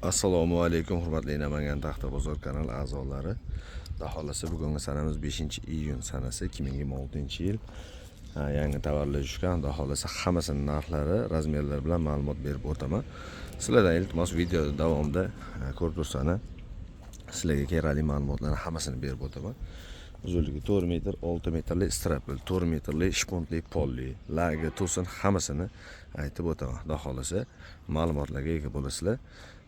Assalomu alaykum, hurmatli Namangan taxta bozor kanali a'zolari. Xudo xohlasa, bugungi sanamiz 5 iyun sanasi, 2026-yil. Ha, yangi tovarlar tushgan. Xudo xohlasa, hammasini narxlari, razmerlar bilan ma'lumot berib o'taman. Sizlardan iltimos, video davomida ko'rib tursanglar, sizlarga kerakli ma'lumotlarni hammasini berib o'taman. Uzunligi 4 metr, 6 metrli стропил, 4 metrli shpuntli polli, lagi, to'sin, hammasini aytib o'taman. Xudo xohlasa, ma'lumotlarga ega bo'lasizlar.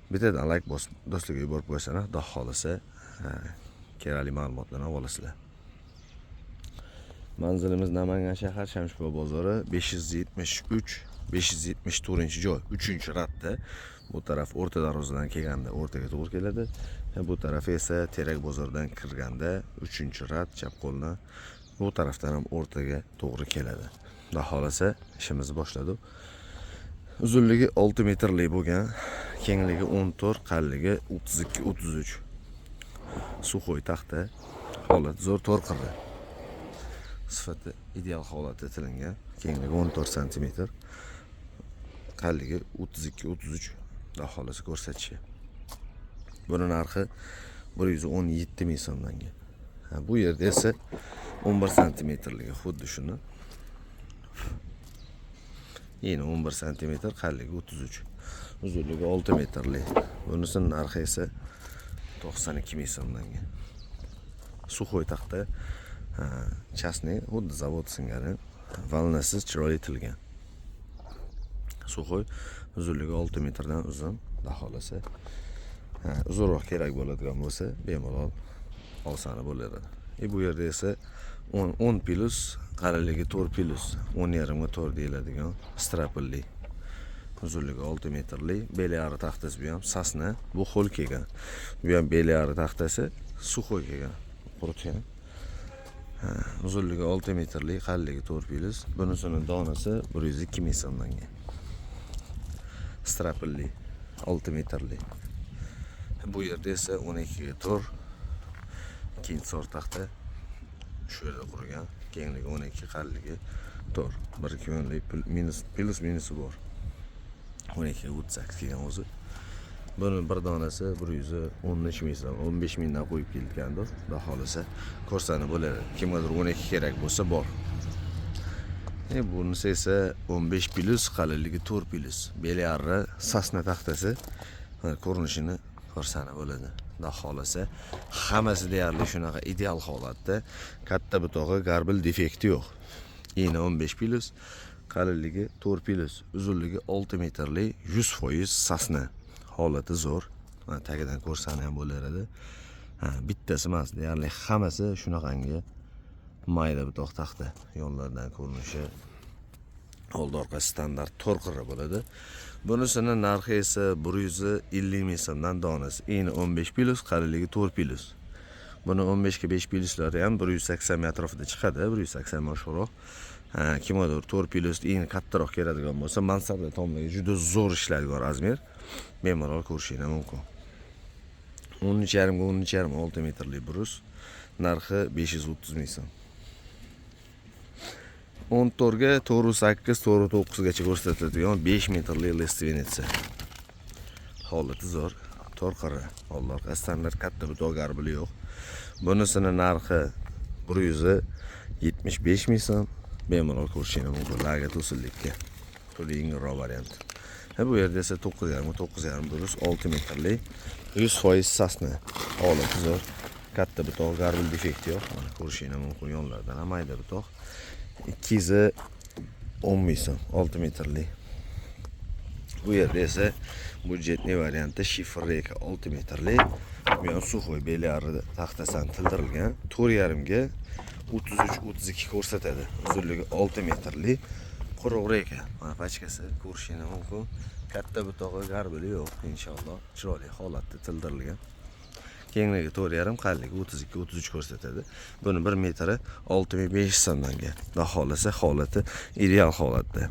Bittadan layk bosib, do'stlarga yuborib qo'ysanglar, Xudo xohlasa, kerakli ma'lumotlarni olasizlar. Manzilimiz Namangan shahar, Shamshibog' bozori, 573, 574 joy, 3 radda. Bu taraf o'rta darvozadan kelganda o'rtaga to'g'ri keladi. Bu tarafi esa Terak bozoridan kirganda 3 rad, chap qo'ldan, bu tarafdan ham o'rtaga to'g'ri keladi. Xudo xohlasa, ishimizni boshladik. Uzunligi 6 metrli bo'lgan, kengligi 14, qalinligi 32, 33. Сухой taxta, holat zo'r, to'rt qirra. Sifati ideal holatda tilingan. Kengligi 14 santimetr. Qalinligi 32, 33. Xudo xohlasa, ko'rsatishi. Buni narxi 117 ming so'mdan. Ha, bu yerda esa 11 santimetrligi xuddi shuni. Yine 11 santimetr, qalinligi 33. Uzunligi 6 metrli. Bunisini narxi esa 92 ming so'mdan. Сухой taxta, ha, частный, xuddi zavod singari волна siz chiroyli tilgan. Сухой, uzunligi 6 metrdan uzun, xudo xohlasa. Ha, uzunroq kerak bo'ladigan bo'lsa, bemalol olsani bo'ladi. E bu yerda esa 10, 10 plus, qalinligi 4 plus, 10 yarimga 4 deyiladigan стропил li. Uzunligi 6 metrli belyari taxtasi, bu ham сосна, bu ho'l kelgan. Bu ham belyari taxtasi, сухой kelgan, quritgan. Ha, uzunligi 6 metrli, qalinligi 4 plus. Bunisini donasi 102 ming so'mdan. Стропил li, 6 metrli. Bu yerda esa 12 ga 4 ikkinchi sort taxta, shu yerda qurgan. Kengligi 12, qalinligi 4. Bir ikki o'nlik minus, plyus minusi bor. 12 ga 38 kelgan o'zi. Buni bir donasi 113 ming so'm, 15 mingdan qo'yib kelgandir. Xudo xohlasa, ko'rsani bo'ladi. Kimgadir 12 kerak bo'lsa, bor. E bunisi esa 15 plyus, qalinligi 4 plyus. Belyarri сосна taxtasi. Mana, ko'rinishini ko'rsani bo'ladi. Xudo xohlasa, hammasi deyarli shunaqa ideal holatda. Katta butog'i, горбыль, defekti yo'q. Eni 15 plyus, qalinligi 4 plyus, uzunligi 6 metrli, 100% сосна. Holati zo'r. Mana, tagidan ko'rsani ham bo'laveradi. Ha, bittasi emas, deyarli hammasi shunaqangi mayda butoq taxta. Yonlaridan ko'rinishi, oldi orqasi standart to'rt qirra bo'ladi. Bunisini narxi esa 150 ming so'mdan donasi. Eni 15 plyus, qalinligi 4 plyus. Buni 15 ga 5 plyuslari ham 180 ming atrofida chiqadi, 180 ming oshiqroq. Ha, kimgadir 4 plyus, eni kattaroq keladigan bo'lsa, mansarda tomlarga juda zo'r ishlaydigan razmer. Bemalol ko'rishinglar mumkin. 13,5 ga 13,5, 6 metrli brus, narxi 530 ming so'm. 14 ga 4.8, 4.9 gacha ko'rsatiladigan 5 metrli лиственница. Holati zo'r, to'rt qirra. Oldi orqa standart, katta butoq, горбыль i yo'q. Bunisini narxi 175 ming so'm. Bemalol ko'rishinglar mumkin, laga to'sinlikka. To'la yengilroq variant. Ha, bu yerda esa 9,5 9,5 brus, 6 metrli, 100% сосна. Holati zo'r. Katta butoq, горбыль, defekti yo'q. Mana, ko'rishinglar mumkin yonlaridan ham mayda butoq. 210 ming so'm, 6 metrli. Bu yerda esa бюджетный variantda шифер рейка, 6 metrli. Bu ham сухой, belyari taxtasidan tildirilgan. 4,5 ga 33, 32 ko'rsatadi. Uzunligi 6 metrli quruq рейка. Mana, pachkasi, ko'rishinglar mumkin. Katta butog'i, горбыль i yo'q, inshaalloh. Chiroyli holatda tildirilgan. Kengligi 4,5, qalinligi 32, 33 ko'rsatadi. Buni 1 metri 6500 so'mdan. Xudo xohlasa, holati ideal holatda.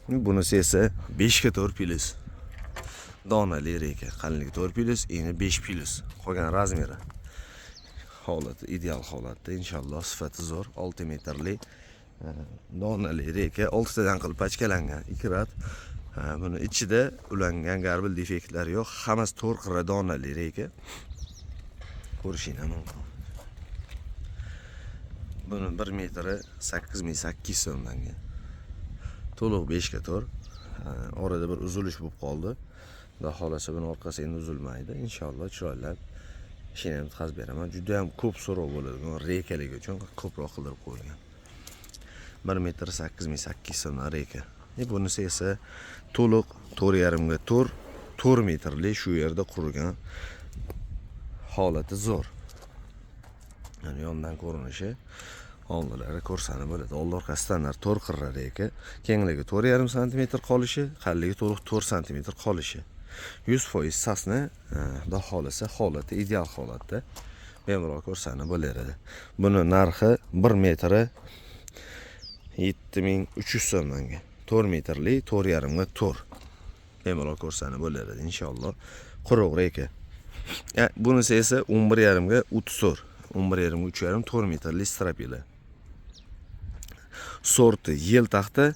Bunisi esa 5 ga 4 plyus. Donali рейка, qalinligi 4 plyus, eni 5 plyus. Qolgan razmeri. Holati ideal holatda, inshaalloh, sifati zo'r. 6 metrli donali рейка, 6 tadan qilib pachkalangan. 2 rad. Buni ichida ulangan горбыль defektlari yo'q, hammasi to'rt qirra donali рейка. Ko'rishinglar mumkin. Buni 1 metri 8800 so'mdan. To'liq 5 ga 4. Orada bir uzilish bo'lib qoldi. Xudo xohlasa, buni orqasi endi uzilmaydi. Inshaalloh, chiroylab ishini ham bitkazib beraman. Juda ham ko'p so'rov bo'ladi. Рейка ligi uchun ko'proq qildirib qo'yilgan. 1 metr 8800 so'mdan рейка. Bunisi esa to'liq 4,5 ga 4, 4 metrli shu yerda qurilgan, holati zo'r. Yani yondan ko'rinishi, oldilari ko'rsani bo'ladi. Oldi orqasi standart 4 qirra рейка, kengligi 4,5 santimetr qolishi, qalinligi to'liq 4 santimetr qolishi. 100% сосна, xudo xohlasa, holati ideal holatda. Bemalol ko'rsani bo'laveradi. Buni narxi 1 metri 7300 so'mdan. 4 metrli, 4,5 ga 4. Bemalol ko'rsani bo'laveradi inshaalloh. Quruq рейка. Bunisi esa 11,5 ga 34. 11,5 ga 3,5, 4 metrli стропила. Sorti yel taxta,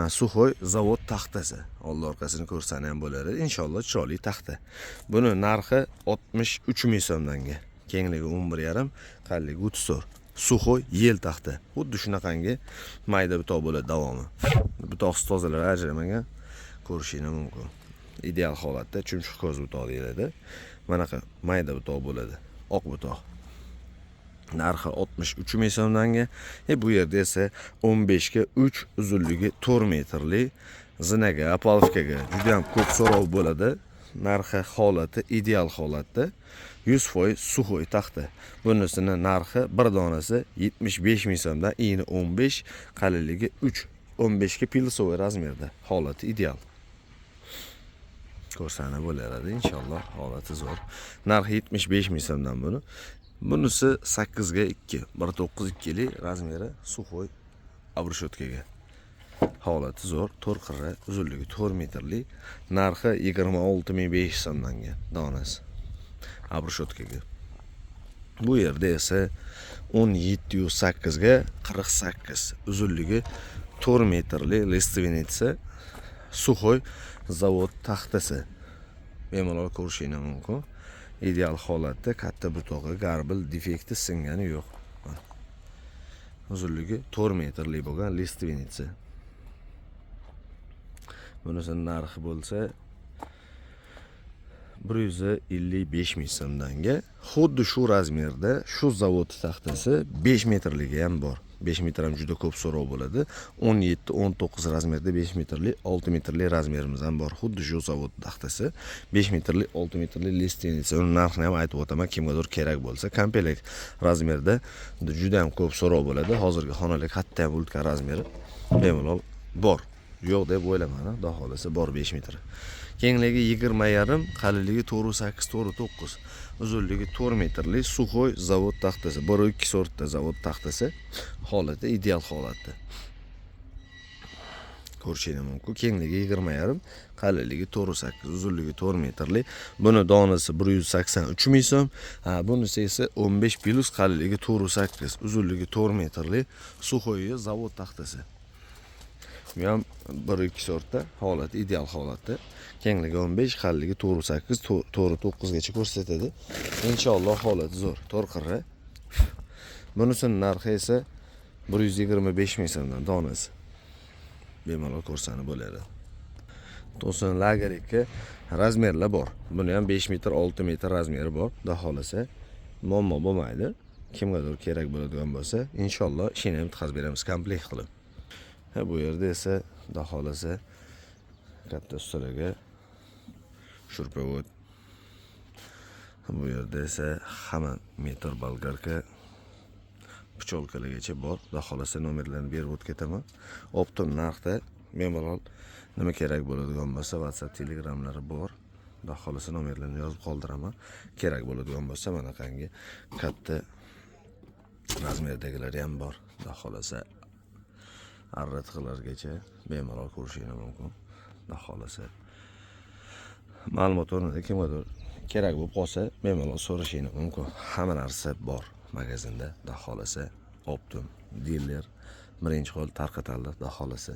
сухой zavod taxtasi. Oldi orqasini ko'rsani ham bo'ladi. Inshaalloh, chiroyli taxta. Buni narxi 63 ming so'mdanga. Kengligi 11,5, qalinligi 34. Сухой yel taxta. Xuddi shunaqangi mayda butoq bo'ladi davomi. Butoqsiz tozalar ajramagan. Ko'rishingiz mumkin. Ideal holatda chumchuq ko'z butoq deyiladi. Manaqa mayda butoq bo'ladi. Oq butoq. Narxi 63 ming so'mdanga. Bu yerda esa 15 ga 3, uzunligi 4 metrli zinaga, опалубка ga juda ham ko'p so'rov bo'ladi. Narxi, holati ideal holatda. 100% сухой taxta. Bunisini narxi bir donasi 75 ming so'mdan, eni 15, qalinligi 3. 15 ga плюсовой размер da. Holati ideal. Ko'rsani bo'laveradi inshaalloh, holati zo'r. Narxi 75 ming so'mdan buni. Bunisi 8 ga 2, 1.92 lik размер i, сухой обрешётка ga. Holati zo'r, 4 qirra, uzunligi 4 metrli, narxi 26 500 so'mdanga donasi. Обрешётка ga. Bu yerda esa 17,8 ga 48, uzunligi 4 metrli лиственница, сухой zavod taxtasi. Bemalol ko'rishingiz mumkin. Ideal holatda, katta butog'i, горбыль defekti singani yo'q. Mana. Uzunligi 4 metrli bo'lgan лиственница. Bunisini narxi bo'lsa 155 ming so'mdanga. Xuddi shu размер da shu zavod taxtasi 5 metrligi ham bor. 5 metr ham juda ko'p so'rov bo'ladi. 17, 19 размер da 5 metrli, 6 metrli размер imiz ham bor. Xuddi shu zavod taxtasi 5 metrli, 6 metrli лиственница. Uni narxini ham aytib o'taman, kimgadir kerak bo'lsa. Komplekt размер da juda ham ko'p so'rov bo'ladi. Hozirgi xonalar katta ham ulkan размер i bemalol bor. Yo'q deb o'ylamadim, xudo xohlasa bor 5 metr. Kengligi 20,5, qalinligi 4,8, 4,9. Uzunligi 4 metrli сухой zavod taxtasi. 1,2 sortda zavod taxtasi. Holati ideal holatda. Ko'rishingiz mumkin. Kengligi 20,5, qalinligi 4,8, uzunligi 4 metrli. Buni donasi 183 ming so'm. Ha, bunisi esa 15 плюс, qalinligi 4,8, uzunligi 4 metrli сухой zavod taxtasi. Bu ham 1,2 sortda, holati ideal holatda. Kengligi 15, qalinligi 4,8, 4,9 gacha ko'rsatadi. Inshaalloh, holati zo'r. 4 qirra. Bunisini narxi esa 125 ming so'mdan donasi. Bemalol ko'rsani bo'ladi. To'sin lagerikka размер lar bor. Buni ham 5 metr, 6 metr размер i bor. Xudo xohlasa, muammo bo'lmaydi. Kimgadir kerak bo'ladigan bo'lsa, inshaalloh ishini ham bitkazib beramiz komplekt qilib. Ha, bu yerda esa xudo xohlasa katta ustalarga шуруповёрт. Bu yerda esa hamma metr болгарка, пчёлка largacha bor. Xudo xohlasa, nomerlarni berib o'tib ketaman. Оптом narxda bemalol nima kerak bo'ladigan bo'lsa, WhatsApp, Telegramlari bor. Xudo xohlasa, nomerlarni yozib qoldiraman. Kerak bo'ladigan bo'lsa, manaqangi katta размер dagilari ham bor. Xudo xohlasa, arra tig'largacha bemalol ko'rishingiz mumkin. Xudo xohlasa, ma'lumot o'rnida kimgadir kerak bo'lib qolsa, bemalol so'rashingiz mumkin. Hamma narsa bor magazinda. Xudo xohlasa, оптом, diler birinchi qo'l tarqatadi, xudo xohlasa.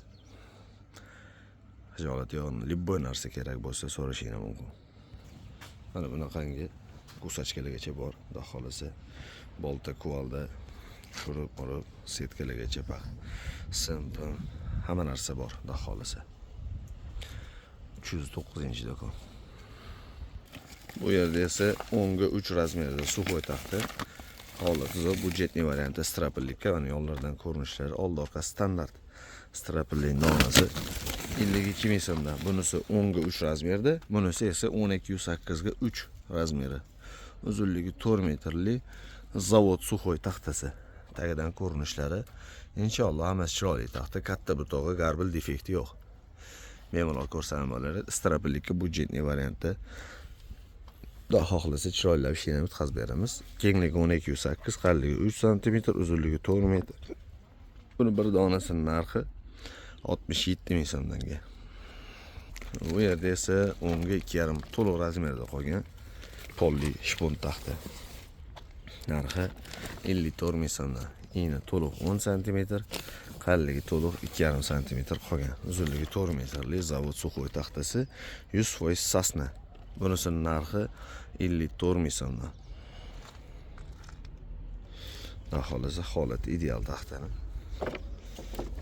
Xijolat yo'q. Любой narsa kerak bo'lsa, so'rashinglar mumkin. Mana bunaqangi кусачка largacha bor. Xudo xohlasa, bolta, кувалда, шуруп murub, сетка largacha, sim pim hamma narsa bor, xudo xohlasa. 309-do'kon. Bu yerda esa 10 ga 3 razmerda сухой taxta. Holati zo'r, бюджетный variantda стропил likka. Mana yonlaridan ko'rinishlari, oldi orqa standart стропил lik, donasi 52 000 so'mdan. Bunisi 10 ga 3 razmerda, bunisi esa 12,8 ga 3 razmeri. Uzunligi 4 metrli zavod сухой taxtasi. Tagidan ko'rinishlari, inshaalloh, hammasi chiroyli taxta, katta butog'i, горбыль, defekti yo'q. Bemalol ko'rsangiz bo'ladi. Стропил likka бюджетный variantda. Xudo xohlasa, chiroylab ishini o'tkazib beramiz. Kengligi 12,8, qalinligi 3 santimetr, uzunligi 4 metr. Buni bir donasini narxi 67 ming so'mdanga. Bu yerda esa 10 ga 2,5 to'liq razmerda qolgan polli shpon taxta. Narxi 54 ming so'mdan. Eni to'liq 10 santimetr, qalinligi to'liq 2,5 santimetr qolgan. Uzunligi 4 metrli zavod сухой taxtasi, 100% сосна. Bunisini narxi 54 ming so'mdan. Xudo xohlasa, holati ideal taxtani.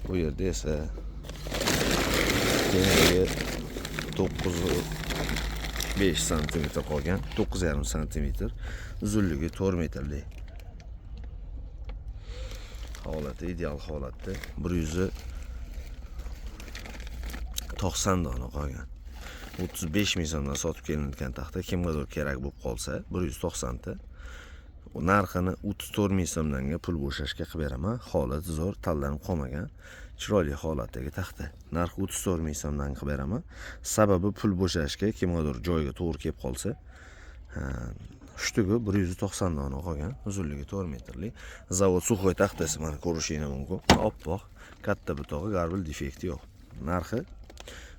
Bu yerda esa kengligi 9,5 santimetr qolgan, 9,5 santimetr, uzunligi 4 metrli. Holati ideal holatda, 190 dona qolgan. 35 ming so'mdan sotib kelinayotgan taxta kimgadir kerak bo'lib qolsa, 190 ta. U narxini 34 ming so'mdanga pul bo'shashga qilib beraman. Holati zo'r, tanlanib qolmagan, chiroyli holatdagi taxta. Narxi 34 ming so'mdan qilib beraman. Sababi pul bo'shashga kimgadir joyiga to'g'ri kelib qolsa, ha, штук i 190 dona qolgan, uzunligi 4 metrli. Zavod сухой taxtasi, mana ko'rishinglar mumkin. Oppoq, katta butog'i, горбыль, defekti yo'q. Narxi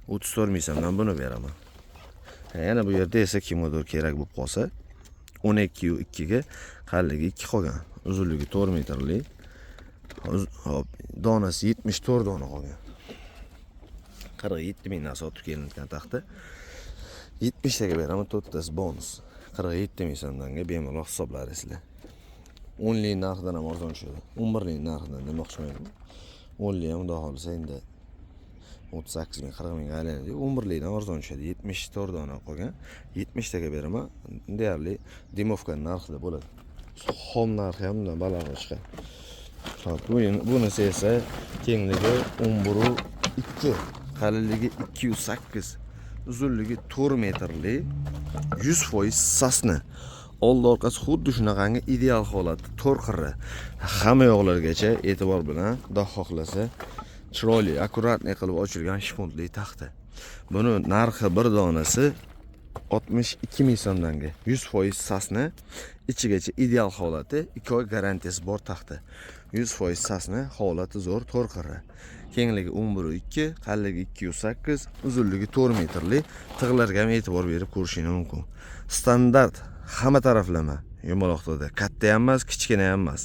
34 ming so'mdan buni beraman. Ha, yana bu yerda esa kimgadir kerak bo'lib qolsa, 12 2 ga qalinligi 2 qolgan, uzunligi 4 metrli. Hop, donasi 74 dona qolgan. 47 mingdan sotib kelinayotgan taxta 70 taga beraman, to'rttasi bonus. 47 ming so'mdanga bemalol hisoblarsizlar. 10lik narxidan ham arzon tushadi. 11lik narxidan demoqchiman. 10lik ham, xudo xohlasa, endi 38 ming, 40 mingga aylanadi. 11likdan arzon tushadi. 74 dona qolgan. 70 taga beraman. Deyarli дюймовка narxida bo'ladi. Xom narxi ham undan balandroq chiqadi. Hop, bunisi esa kengligi 11 2, qalinligi 208, uzunligi 4 metrli 100% сосна. Oldi orqasi xuddi shunaqangi ideal holatda, to'rt qirra. Hamma yoqlargacha e'tibor bilan, xudo xohlasa, chiroyli, аккуратный qilib ochilgan shpuntli taxta. Buni narxi bir donasi 62 ming so'mdanga. 100% сосна, ichigacha ideal holati, 2 oy garantiyasi bor taxta. 100% сосна, holati zo'r, to'rt qirra. Kengligi 11,2, qalinligi 208, uzunligi 4 metrli. Tig'larga ham e'tibor berib ko'rishingiz mumkin. Standart hamma taraflama yumaloqda, katta ham emas, kichkina ham emas.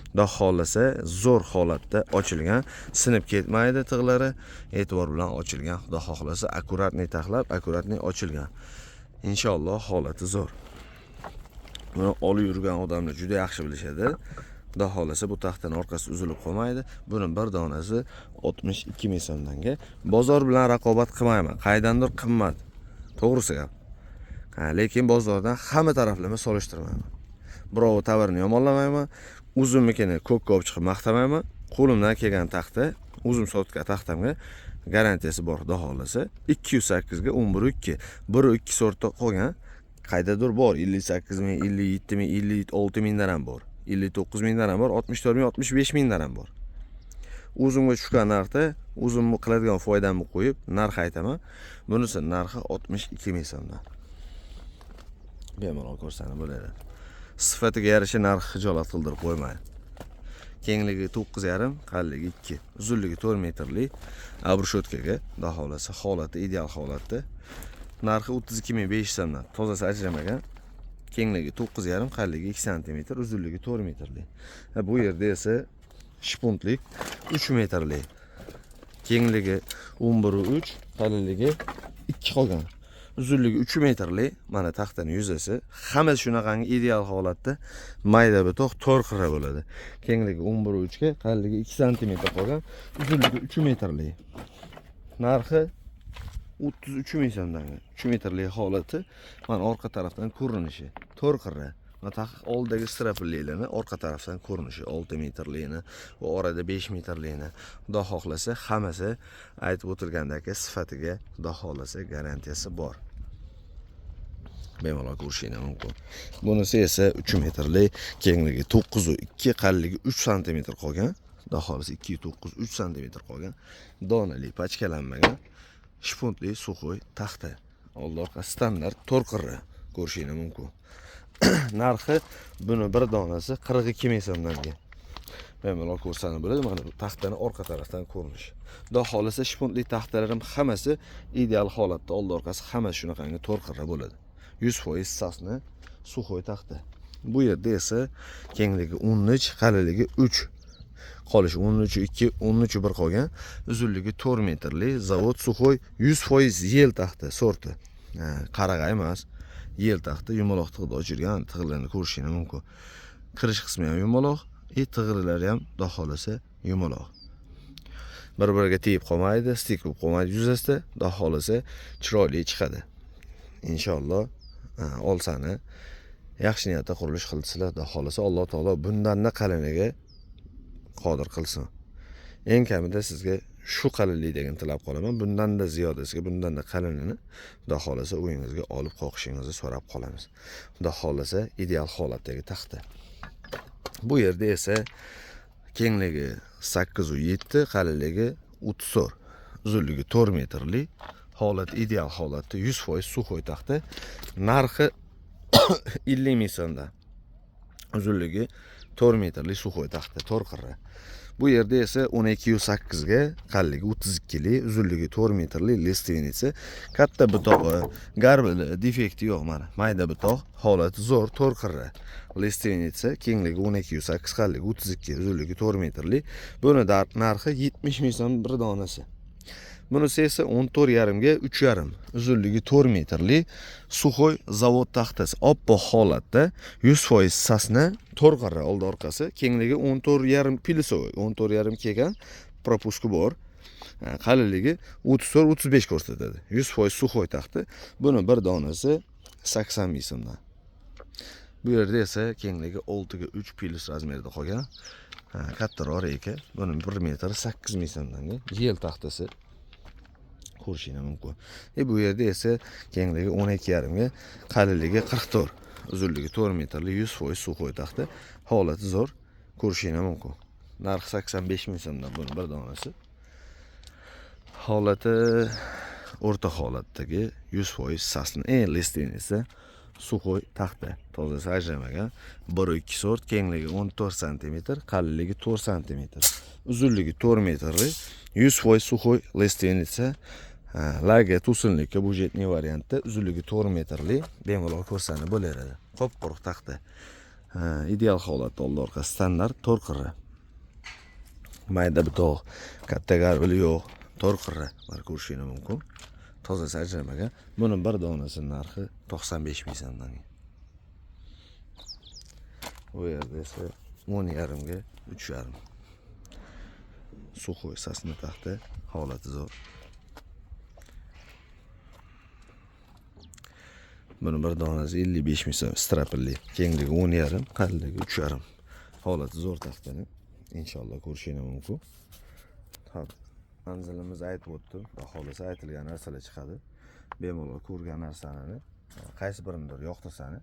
Xudo xohlasa, zo'r holatda ochilgan, sinib ketmaydi tig'lari, e'tibor bilan ochilgan. Xudo xohlasa, аккуратный taxlab, аккуратный ochilgan. Inshaalloh, holati zo'r. Buni olib yurgan odamlar juda yaxshi bilishadi. Xudo xohlasa, bu taxtani orqasi uzilib qolmaydi. Buni bir donasi 62 ming so'mdanga. Bozor bilan raqobat qilmayman. Qaydandir qimmat. To'g'risi gap. Ha, lekin bozordan hamma taraflama solishtirmayman. Birovi tovarini yomonlamayman. O'zimnikini ko'kka olib chiqib maqtamayman. Qo'limdan kelgan taxta, o'zim sotgan taxtamga garantiyasi bor, xudo xohlasa. 208 ga 11 2, 1 2 сорт da qolgan. Qaydadir bor 58 ming, 57 ming, 56 mingdan ham bor. 59 mingdan ham bor, 64 ming, 65 mingdan ham bor. O'zimga tushgan narxda o'zimni qiladigan foydamni qo'yib narx aytaman. Bunisi narxi 62 ming so'mdan. Bemalol ko'rsangiz bo'ladi. Sifatiga yarasha narx xijolat qildirib qo'ymaydi. Kengligi 9,5, qalinligi 2, uzunligi 4 metrli обрешётка ga, xudo xohlasa, holati ideal holatda. Narxi 32 500 so'mdan. Tozasi ajramagan. Kengligi 9,5, qalinligi 2 sm, uzunligi 4 metrli. Ha, bu yerda esa shpuntlik 3 metrli. Kengligi 11,3, qalinligi 2 qolgan. Uzunligi 3 metrli mana taxtani yuzasi. Hammasi shunaqangi ideal holatda mayda bitoq to'rt xira bo'ladi. Kengligi 11,3 ga, qalinligi 2 sm qolgan. Uzunligi 3 metrli. Narxi 33 ming so'mdan. 3 metrli holati mana orqa tarafdan ko'rinishi. To'rt xira. Mana oldidagi strapilliklarni orqa tarafdan ko'rinishi 6 metrlikni va orada 5 metrlikni. Xudo xohlasa hammasi aytib o'tilgandek sifatiga Xudo xohlasa garantiyasi bor. Bemalol ko'rishingiz mumkin. Bunisi esa 3 metrli, kengligi 9,2, qalinligi 3 sm qolgan. Xudo xohlasa 2,9 3 sm qolgan. Donali pachkalanmagan shpuntli сухой taxta. Oldi orqa standart to'rt qirra ko'rishingiz mumkin. Narxi buni bir donasi 42 ming so'mdan. Bemalol ko'rsani bo'ladi. Mana bu taxtani orqa tarafdan ko'rinishi. Xudo xohlasa shpuntli taxtalarim hammasi ideal holatda, oldi orqasi hammasi shunaqangi to'rt qirra bo'ladi. 100% сосна сухой taxta. Bu yerda esa kengligi 13, qalinligi 3. Qolishi 13,2, 13,1 qolgan. Uzunligi 4 metrli zavod сухой 100% yel taxta sorti. Qarag'ay emas. Yel taxta yumaloq tig'da ochilgan, tig'larni ko'rishingiz mumkin. Kirish qismi ham yumaloq, tig'lari ham xudo xohlasa yumaloq. Bir-biriga tegib qolmaydi, стык bo'lib qolmaydi yuzasida, xudo xohlasa chiroyli chiqadi. Inshaalloh olsani yaxshi niyatda qurilish qilsizlar, xudo xohlasa Alloh taolo bundan-da qaliniga qodir qilsin. Eng kamida sizga shu qalinlikdagini tilab qolaman. Bundan-da ziyodasiga, bundan-da qalinini xudo xohlasa uyingizga olib qoqishingizni so'rab qolamiz. Xudo xohlasa ideal holatdagi taxta. Bu yerda esa kengligi 8,7, qalinligi 34, uzunligi 4 metrli holat ideal holatda 100% сухой taxta. Narxi 50 ming so'mdan. Uzunligi 4 metrli сухой taxta, to'rt qirra. Bu yerda esa 12,8 ga, qalinligi 32 li, uzunligi 4 metrli лиственница, katta butog'i, garbili, defekti yo'q mana. Mayda bitoq, holati zo'r, to'rt qirra. Лиственница, kengligi 12,8, qalinligi 32, uzunligi 4 metrli. Buni narxi 70 ming so'm bir donasi. Bunisi esa 14,5 ga 3,5, uzunligi 4 metrli сухой zavod taxtasi, oppoq holatda 100% сосна, to'rt qirra oldi orqasi, kengligi 14,5 плюсовой, 14,5 kelgan, пропуски bor. Qalinligi 34 35 ko'rsatadi. 100% сухой taxta. Buni bir donasi 80 ming so'mdan. Bu yerda esa kengligi 6 ga 3 плюс razmerda qolgan. Kattaroq reyka. Buni 1 metr 8 ming so'mdan. Yel taxtasi ko'rishingiz mumkin. Bu yerda esa kengligi 12,5 ga, qalinligi 44, uzunligi 4 metrli 100% сухой taxta. Holati zo'r, ko'rishingiz mumkin. Narxi 85 ming so'mdan buni bir donasi. Holati o'rta holatdagi 100% сосна, лиственница сухой taxta. Tozasi ajramagan. 1,2 sort, kengligi 14 sm, qalinligi 4 sm, uzunligi 4 metrli 100% сухой лиственница. Larga to'sinlikka бюджетный variantda uzunligi 4 metrli bemalol ko'rsani bo'laveradi. Qop-quruq taxta. Ideal holatda oldi orqa standart to'rt qirra. Mayda bitoq, katta garbili yo'q, to'rt qirra. Mana ko'rishingiz mumkin. Tozasi ajramagan. Buni bir donasi narxi 95 ming so'mdan. Bu yerda esa 10,5 ga 3,5. Сухой сосна taxta, holati zo'r. Buni bir donasi 55 ming so'm, strapilli. Kengligi 10,5, qalinligi 3,5. Holati zo'r taxtani. Inshaalloh ko'rishingiz mumkin. Hop, manzilimiz aytib o'tdim. Xudo xohlasa aytilgan narsalar chiqadi. Bemalol ko'rgan narsani qaysi birinidir yoqtirsani,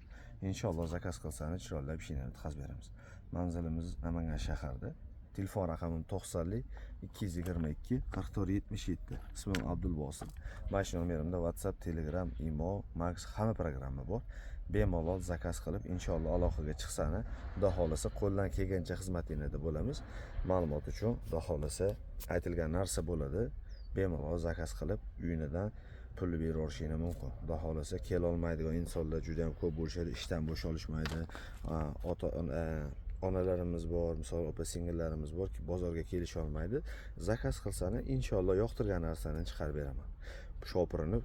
inshaalloh zakaz qilsani chiroylab ishini bitkazib beramiz. Manzilimiz Namangan shaharida. Telefon raqamim 90 222 44 77. Ismim Abdulbosit. Mana shu nomerimda WhatsApp, Telegram, Imo, Max hamma programma bor. Bemalol zakaz qilib, inshaalloh aloqaga chiqsani, Xudo xohlasa qo'ldan kelgancha xizmatingizda bo'lamiz. Ma'lumot uchun, Xudo xohlasa aytilgan narsa bo'ladi. Bemalol zakaz qilib, uyinidan pulni beraverishingiz mumkin. Xudo xohlasa kelolmaydigan insonlar juda ham ko'p bo'lishadi, ishdan bo'sh olishmaydi. Ota Onalarimiz bor, misol, opa singillarimiz borki, bozorga kelisholmaydi. Заказ qilsani, inshaalloh, yoqtirgan narsani chiqarib beraman. Shopirini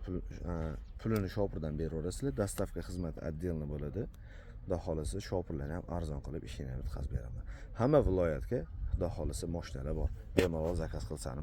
pulini shopirdan beraverasizlar, доставка xizmati отдельно bo'ladi. Xudo xohlasa, shopirlarni ham arzon qilib, ishini ham bitkazib beraman. Hamma viloyatga, xudo xohlasa, moshinalar bor, bemalol заказ qilsani.